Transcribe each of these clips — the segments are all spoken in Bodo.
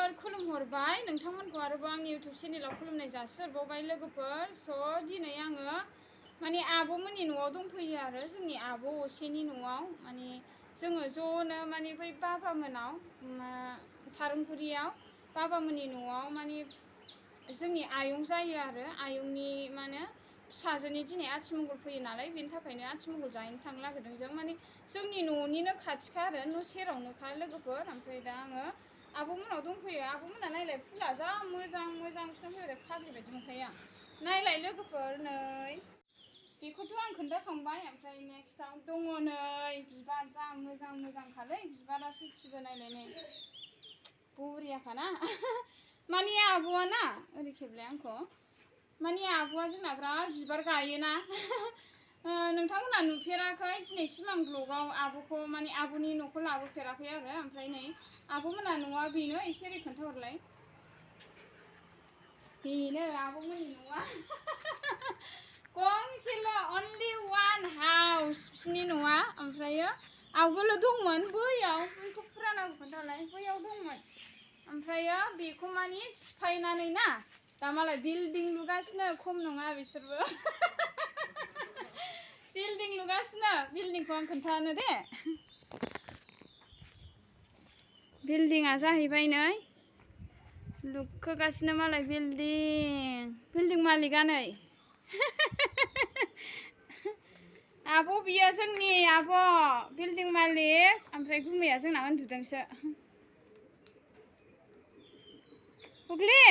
लोगोफोर खुलुमहरबाय नोंथांमोनखौ आरोबाव आंनि इउटिउब चेनेलाव खुलुमनाय जासिहरबावबाय लोगोफोर स' दिनै आङो माने आब'मोननि न'आव दंफैयो आरो जोंनि आब' असेनि न'आव माने जोङो ज'नो माने बै बाबामोनाव थारुनगुरियाव बाबामोननि न'आव माने जोंनि आयं जायो आरो आयंनि माने फिसाजोनि दिनै आथिमंगल फैयो नालाय बेनि थाखायनो आथिमंगल जाहैनो थांनो नागिरदों जों माने जोंनि न'निनो खाथिखा आरो न' सेरावनोखा लोगोफोर ओमफ्राय दा आङो आब'मोनाव दंफैयो आब'मोना नायलाय फुला जा मोजां मोजां फिथाइ फाग्लि बायदि मोनखायो आं नायलाय लोगोफोर नै बेखौथ' आं खोन्थाखांबाय ओमफ्राय नेक्स्टआव दङ नै बिबार जा मोजां मोजांखालै बिबारा सयथिबो नायलाय नै बरियाखाना माने आब'आ ना ओरै खेबलाय आंखौ माने आब'आ जोंना बिराद बिबार गायोना नोंथांमोना नुफेराखै दिनैसिम आं ब्लगाव आब'खौ माने आब'नि न'खौ लाबोफेराखै आरो ओमफ्राय नै आब'मोना न'आ बेनो एसे ओरै खोन्थाहरलाय बेनो आब'मोननि न'आ गंसेल' अनलि वान हाउस बिसिनि न'आ ओमफ्रायो आवगोलो दंमोन बैयाव बैखौ फुरानाखौ खोन्थालाय बैयाव दंमोन ओमफ्रायो बेखौ माने सिफायनानै ना दा मालाय बिल्डिं लुगासिनो खम नङा बिसोरबो बिल्डिं लुगासिनो बिल्डिंखौ आं खोन्थानो दे बिल्डिंआ जाहैबाय नै लुखोगासिनो मालाय बिल्डिं मालिकआ नै आब' बियो जोंनि आब' बिल्डिं मालिक ओमफ्राय गुमैया जोंना उन्दुदोंसो हुगलि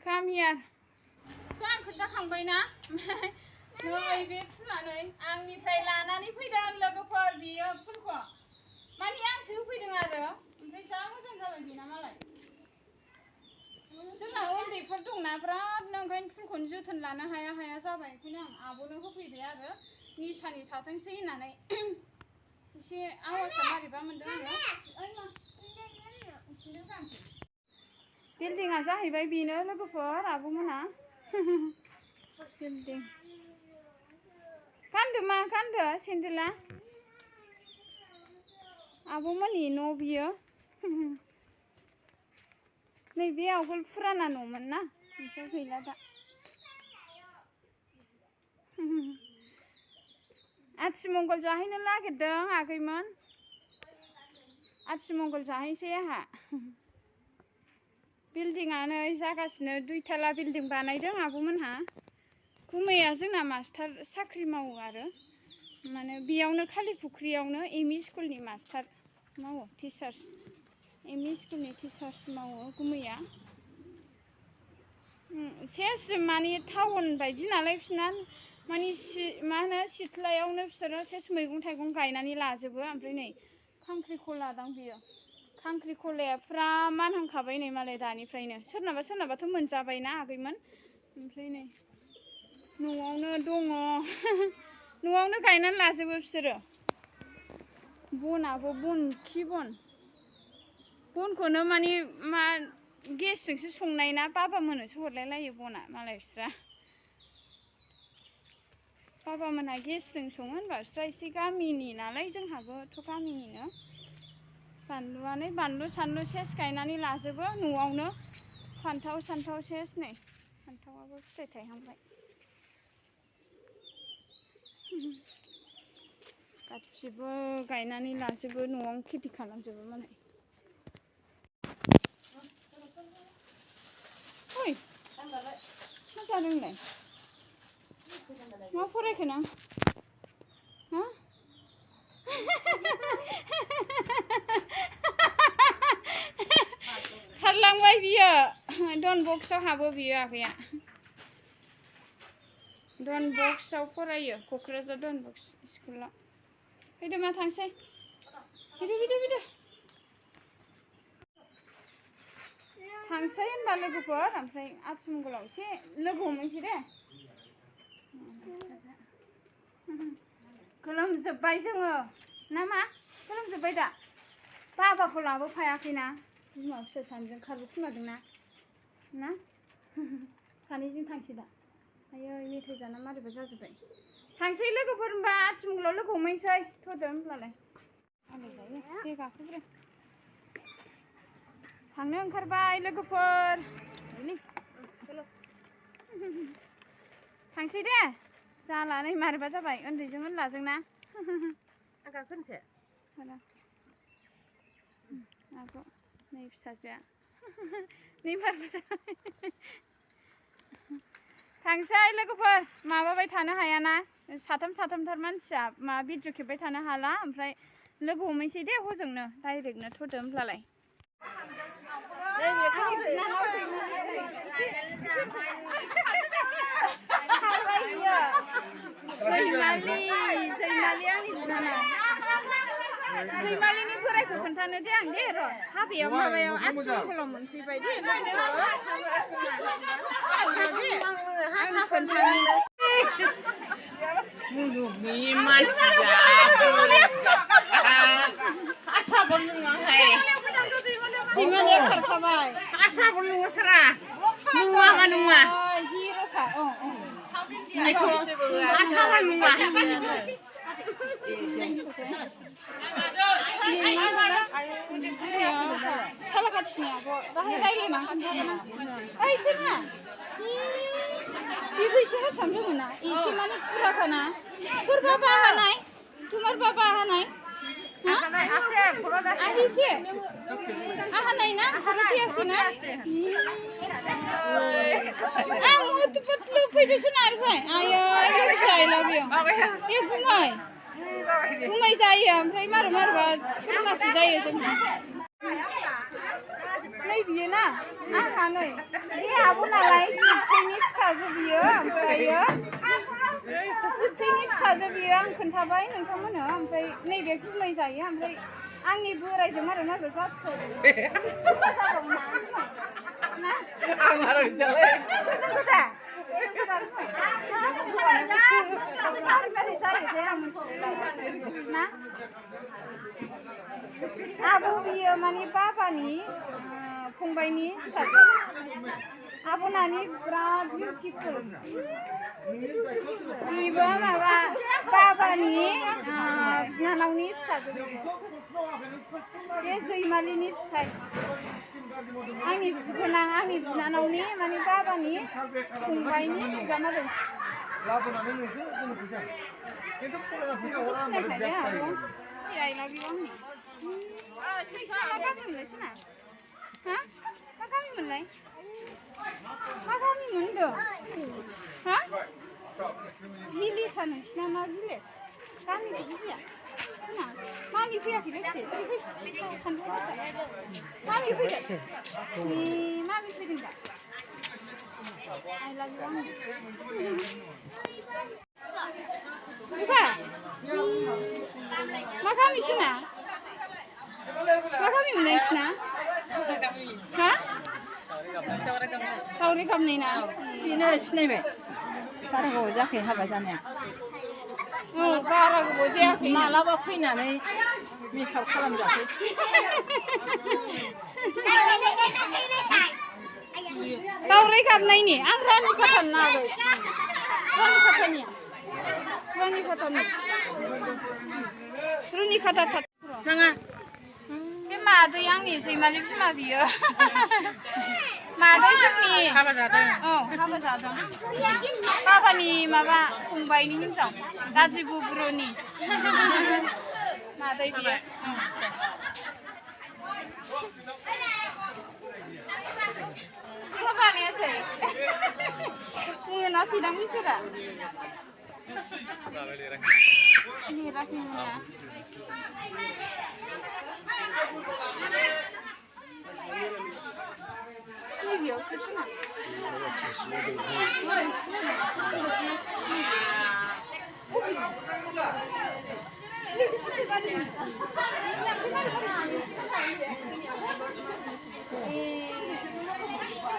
काम हियार दा आं खोन्थाखांबायना नै बे फुला नै आंनिफ्राय लानानै फैदों लोगोफोर बियो फुलखौ माने आंसो होफैदों आरो ओमफ्राय जा मोजां जाबाय बेना मालाय जोंना उन्दैफोर दंना बिरादनो ओंखायनो फुलखौनो जोथोन लानो हाया जाबाय ओंखायनो आं आब'नो होफैबाय आरो निसानि थाथोंसै होननानै एसे आवाजआ मारैबा मोनदों आङो बिल्डिंआ जाहैबाय बेनो लोगोफोर आब'मोना बिल्डिं गानदो सेन्देला आब'मोननि न' बियो नैबे आवगोल फुराना न'मोन ना ओमफ्राय गैला दा आथिमंगल जाहैनो नागिरदों आगैमोन आथिमंगल जाहैसै आंहा बिल्डिंआ नै जागासिनो 2 ताला बिल्डिं बानायदों आब'मोनहा गुमैया जोंना मास्टार साख्रि मावो आरो माने बेयावनो खालि फुख्रियावनो एमइ स्कुलनि मास्टार मावो टिचार्स एमइ स्कुलनि टिचार्स मावो गुमैया सेस माने टाउन बायदि नालाय बिसिना माने मा होनो सिथ्लायावनो बिसोरो सेस मैगं थाइगं गायनानै लाजोबो ओमफ्राय नै खांख्रिखला दं बियो खांख्रिखलाया फुरा मानहांखाबाय नै मालाय दानिफ्रायनो सोरनाबाथ' मोनजाबायना आगैमोन ओमफ्राय नै न'आवनो दङ न'आवनो गायनानै लाजोबो बिसोरो बनाबो बनखौनो माने मा गेसजोंसो संनाय ना बाबामोननोसो हरलायलायो बना मालाय बिस्रा बाबामोनहा गेसजों सङो होनबा बिस्रा एसे गामिनि नालाय जोंहाबोथ' गामिनिनो बानलु सानलु सेस गायनानै लाजोबो न'आवनो फान्थाव सेस नै फान्थावाबो फिथाइ थायहांबाय गासिबो गायनानै लाजोबो न'आवनो खेथि खालामजोबो मालाय ओइ मा जादों नोंलाय मा फरायखो नों हा खारलांबाय बियो डन बक्सआव हाबो बियो आगैया डन बक्सआव फरायो क'क्राझार डन बक्स स्कुलाव फैदो मा थांसै फैदो थांसै होनबा लोगोफोर ओमफ्राय आथिमंगलाव एसे लोगो हमहैसै दे गोलोमजोब्बाय जोङो ना मा गोलोमजोब्बाय दा बाबाखौ लाबोफायाखैना बिमा फिसा सानैजों खारबोखुमादोंना ना सानैजों थांसै दा आयै मेथाइ जाना मारैबा जाजोब्बाय थांसै लोगोफोर होनबा आथिमंगलाव लोगो हमहैसै थ'दो होनब्लालाय आलाय जायो दे गाखोब्रो थांनो ओंखारबाय लोगोफोर थांसै दे जाला नै मारैबा जाबाय उन्दैजों उनलाजोंना गाखोनोसै आगो नै फिसाजोआ नै मारैबा जाबाय थांसै लोगोफोर माबाबाय थानो हायाना साथामथार मानसिया मा भिडिअ खेबबाय थानो हाला ओमफ्राय लोगो हमहैसै दे हजोंनो डाइरेक्टनो थ'दो होमब्लालाय जैमालि आंनि बिनानाव जैमालिनि बोरायखौ खोन्थानो दे आं दे र' हाबायाव माबायाव आथिमंगलाव मोनफैबाय दे आं खोन्थानो मुलुगनि मानसिया आसाबो नङाहाय जैमालिया खारखाबाय आसाबो नङाथारा नङा नङा हिर'खा आसाबो नङा सालाखाथिनि आब' दाहाय रायलायना खोन्थागोन ओइ सोना बेबो एसे हारसाम रोङो ना एसे माने फुराखाना তোর বাবা আহা নাই তোমার বাবা আহা নাই আহিছে আহা নাই না ঘরতে আছে না মুত পুতলু ফইদেছ না আর ভাই আয় লোকসাই লাভিও এ ঘুমাই जायो ओमफ्राय मारबा खुरमासो जायो जोंहा नै बियो ना आंहा नै बे आब' नालाय जिबथैनि फिसाजो बियो ओमफ्रायो जिबथैनि फिसाजो बियो आं खोन्थाबाय नोंथांमोननो ओमफ्राय नैबे गुमै जायो ओमफ्राय आंनि बोरायजों मारबा जाथि ना आं आरो जालाय दा आब' बियो माने बाबानि फंबायनि फिसाजो आब' नानि बिराद बिउटिफुल बिबो माबा बाबानि बिनानावनि फिसाजो बे जैमालिनि फिसाय आंनि बिबोनां आंनि बिनानावनि माने बाबानि फंबायनि बिजामादै लाबोनानै नोंसो जोंनो फैसा खिन्थु फरायना फैसा हरा सिनायखायो आब' I love you आंनि मा गामिमोनलाय सोना हा मा गामिमोनलाय मा गामिमोन होनदों हा भिलेजआ नोंसिना मा भिलेज गामिखौ बुजिया सोना मामि फैयाखै लोगोसे मामि फैदों मामि फैदों दा I love you आंनि बुबा मा गामि सोना मा गामि मोनलाय नोंसिना हा दावरि गामनाय ना बेनो सिनायबाय बारा गोबाव जायाखै हाबा जानाया बारा गोबाव जायाखै मालाबा फैनानै मेकआप खालामजाखै दावराय गाबनायनि आं रानि खाथान ना आगै रानि खाथानिया रानि खाथानि रुनि खाथा नाङा बे मादै आंनि जैमालि बिमा बियो मादै जोंनि हाबा जादों हाबा जादों बाबानि माबा फंबायनि हिनजाव दादि बुब्रुनि मादै बियो बानायासै मोनासैदां बिसोरा नेराखैमोन नैबेयावसो सोना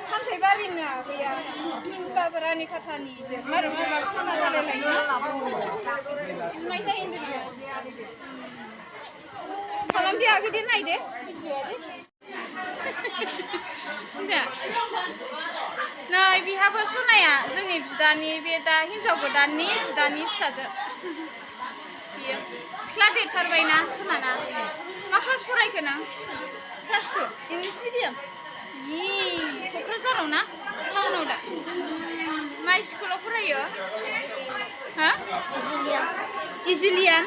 सामथाइबारिना गैया बाबरानि खाथानि मारबा सना जालायलायो जुमाय जायो होनदों खालामदे आगै दे नायदे नै बिहाबो सनाया जोंनि बिदानि बे दा हिनजाव गोदाननि बिदानि फिसाजो बियो सिख्ला देरथारबायना सनाना मा क्लास फरायखो नों क्लास 2 इंग्लिश मिडियाम क'क्राझाराव ना टाउनाव दा मा स्कुलाव फरायो हा इजिलियान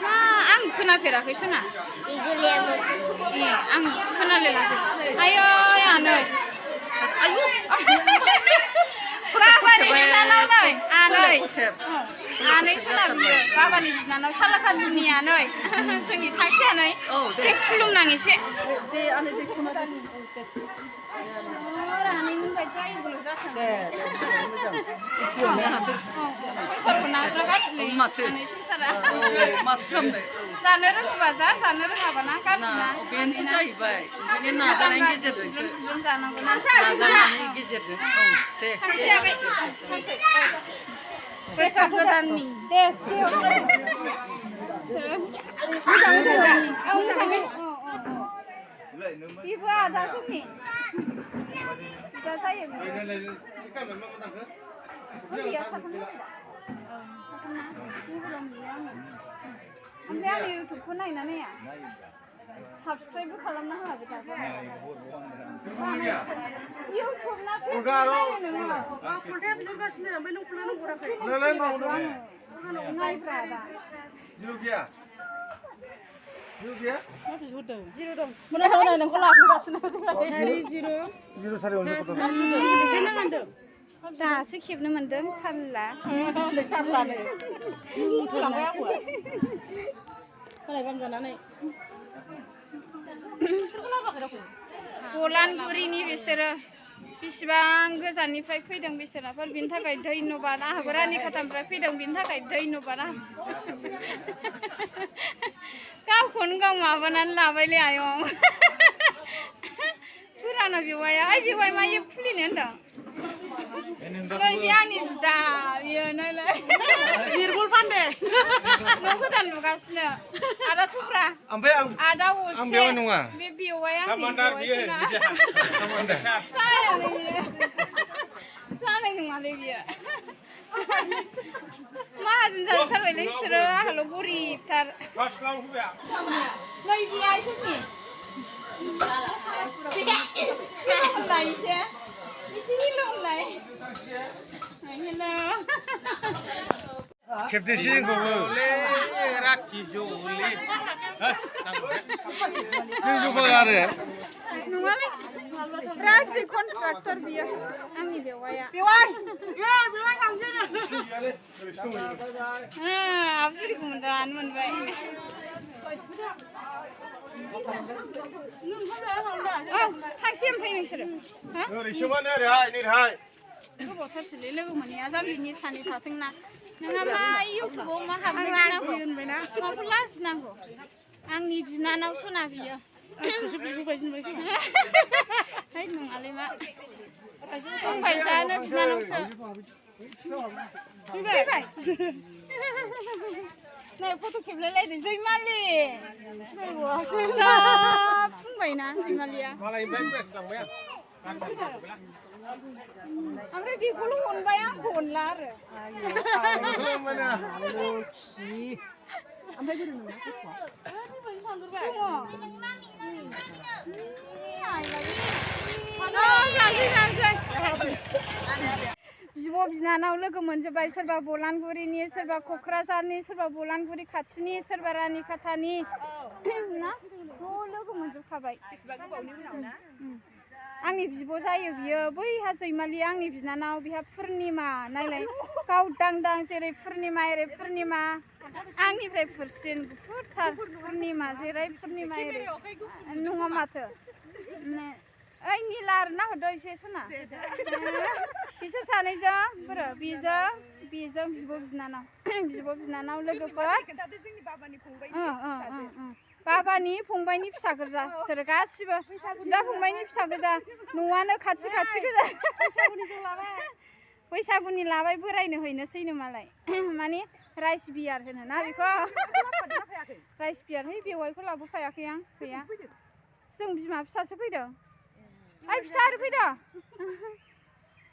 मा आं खोनाफेराखै सना इजिलियानल'सो आं खोनालायलासो आयै आनै बाबानि बिनानाव नै आनै सना बियो बाबानि बिनानाव सालाकाथिनि आनै जोंनि थांसै आनै दे खुलुमनां एसे रानैनि बायदि जायोबोल' जाथों संसारखौ नागारगासिनो आनै संसारा जानो रोङोबा जानो रोङाबा ना गाज्रिना बेनोथ' जाहैबाय ओंखायनो नाजानायनि गेजेरजोंसो सिजोम जानांगौ ना नाजानायनि गेजेरजों दे बैसाग गोदाननि बेबो आदा जोंनि बिदा जायो ओमफ्राय आंनि इउटुबखौ नायना नाया साबसक्राइबबो खालामना होआखै दाबो इउटुब ना फेसबुक नायो नोङो फुलटाइम नुगासिनो ओमफ्राय नों फुलआनो हराखै नायब्रा दा जिर' दं मोनाव नोंखौ लाबोगासिनो जिर' सारियावनो दासो खेबनो मोन्दों सारला सारलानो थलांबाय आंबो खालायबाम जानानै बलानगुरिनि बिसोरो बेसेबां गोजाननिफ्राय फैदों बिसोरनाफोर बिनि थाखाय धन्यबाद आंहाबो रानि खाथानिफ्राय फैदों बिनि थाखाय धन्यबाद गावखौनो गाव माबानानै लाबायलै आयं फुराना बेवाया ओइ बेवाय मा इयो खुलिनो होनदों नै बे आंनि बिदा बियो नायलाय बिरबल फानदे न' गोदान लुगासिनो आदा थुफ्रा आदा असे बे बेवाय आंनि बेवायसोना जानाय नङालै बियो माहाजोन जाथारबायलै बिसोरो आंहाल' गरिबथार नै बे आइजोनि एसे हेल' होनलाय हेल' खेबदेसि जोंखौबो जों जौगाया आरो नङालै राजि कन्ट्राक्टर बियो आंनि बेवाया आबजुरिखौ दानो मोनबाय थांसै ओमफ्राय नोंसोरो गोबावथारसैलै लोगो मोनैया जाम्बिनि सानै थाथोंना नोंहा मा इउटुबाव मा हाबनो गिनांगौ माखौ लाजिनांगौ आंनि बिनानाव सना बियो है नङालै मा फंबाय जानो बिनानावसो फैबाय नै फट' खेबलायलायदों जैमालि फुंबायना जैमालिया ओमफ्राय बेखौल' अनबाय आंखौ अनला आरो बिब' बिनानाव लोगो मोनजोब्बाय सोरबा बलानगुरिनि सोरबा क'क्राझारनि सोरबा बलानगुरि खाथिनि सोरबा रानिखाथानि ना ज' लोगो मोनजोबखाबाय आंनि बिब' जायो बियो बैहा जैमालि आंनि बिनानाव बिहा पुर्निमा नायलाय गावदांदां जेरै पुर्निमा एरै पुर्निमा आंनिफ्राय फुरसिन गुफुरथार पुर्निमा जेरै पुर्निमा एरै नङा माथो ओइ निला आरो नाहरदो एसे सना बिसोर सानैजों बोरो बेजों बिब' बिनानाव लोगोफोर बाबानि फंबायनि फिसा गोजा बिसोरो गासिबो बिदा फंबायनि फिसा गोजा न'आनो खाथि गोजा बैसागुनि लाबाय बोरायनो हैनोसैनो मालाय माने राइस बियार होनो ना बेखौ राइस बियार है बेवाइखौ लाबोफायाखै आं गैया जों बिमा फिसासो फैदों ओइ फिसा आरो फैदों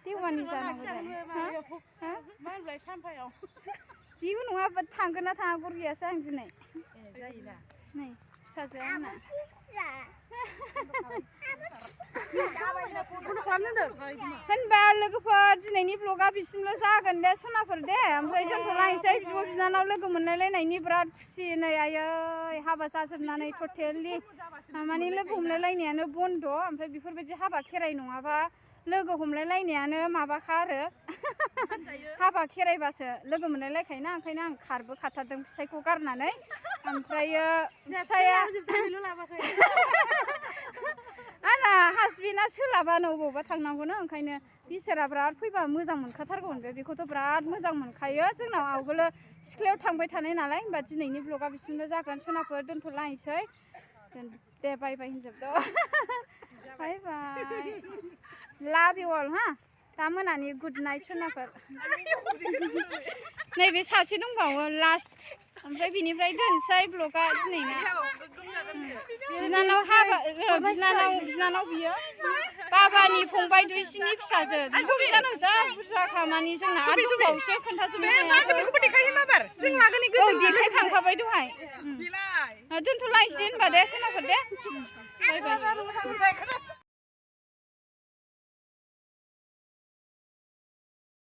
देवानि जानांगौ जेबो नङा थांगोन ना थाङा गर गैयासो आं दिनै नै फिसाजोआ आंना होनबा लोगोफोर दिनैनि ब्लगा बिसिमल' जागोन दे सनाफोर दे ओमफ्राय दोनथ'लायनोसै बिब' बिनानाव लोगो मोनलायलायनायनि बिराद खुसि नै आयै हाबा जाजोबनानै टटेलि माने लोगो हमलायलायनायानो बन्द' ओमफ्राय बेफोरबायदि हाबा खेराइ नङाबा लोगो हमलायलायनायानो माबाखा आरो हाबा खेराइबासो लोगो मोनलायलायखायोना ओंखायनो आं खारबो खाथारदों फिसायखौ गारनानै ओमफ्रायो फिसाया आंना हासबेन्डआ सोलाबानो अबावबा थांनांगौनो ओंखायनो बिसोरा बिराद फैबा मोजां मोनखाथारगौमोन बेखौथ' बिराद मोजां मोनखायो जोंनाव आवगोलो सिख्लायाव थांबाय थानाय नालाय होमबा दिनैनि ब्लगा बिसिमल' जागोन सनाफोर दोनथ'लायनोसै दे बाय बाय होनजोबदो बाय बाय लाभ इउ अल हा दा मोनानि गुड नाइट सनाफोर नैबे सासे दंबावो लास्ट ओमफ्राय बिनिफ्राय दोनसै ब्लगा दिनैना बिनानाव बियो बाबानि फंबाय दुइसिनि फिसाजो बिनानाव जा बुरजा खामानि जोंना आरो दंबावसो खोन्थाजोबनो हाया देखायखांखाबाय दहाय दोनथ'लायसै दे होनबा दे सनाफोर दे बाय बाय